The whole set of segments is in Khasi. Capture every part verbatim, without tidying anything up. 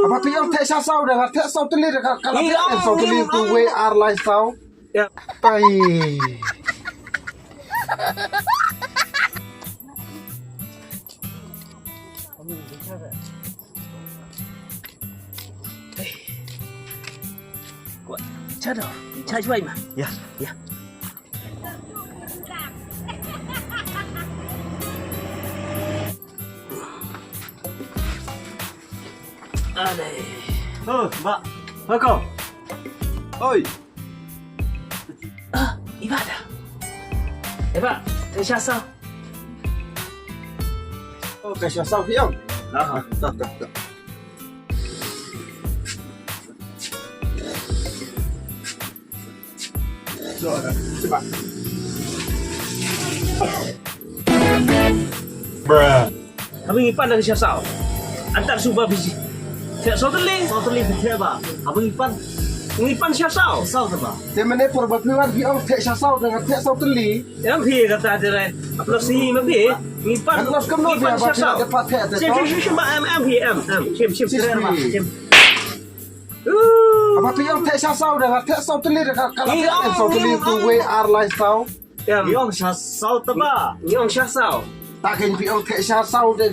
Haba phi ong theh sha saw de, nga theh saw tylli de, ka la theh saw tylli, tu wei ar lai saw. Ai. Cha do, cha shwa ma. Ya, ya. Alai. Oh, ba. Ba ko. Oi. Ah, i Bah da. Eh, Bah, theh sha saw. Oh, ka sha saw phi ong. Ah. Dah, dah, dah. Dah, dah. Cepat. Bruh. Haba ngi pan da ka sha saw. Anta suba bisi. Theh saw tylli. Saw tylli phi theh, Bah. Haba ngi pan. Ngi pan sha saw. Saw te, Bah. Te mynne por ba phi wan phi ong theh sha saw, da nga theh saw tylli. Em phi kata te re. Aplos ni ma phi. Ngi pan. Aplos kam no ngi pan sha saw. Shim, shim, shim, shim, Bah, em, em phi, em, em. Shim, shim, shim, shim. Haba phi ong theh sha saw de, nga theh saw tylli de, ka la theh saw tylli, tu wei ar lai saw. Em. Phi ong sha saw te, Bah. Phi ong sha saw. Ta kein phi ong theh sha saw de.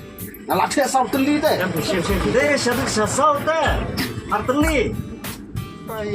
Nga la theh saw tylli de. Em, shim, shim, shim. Te sha duk sha saw te. Ar tylli. Ai.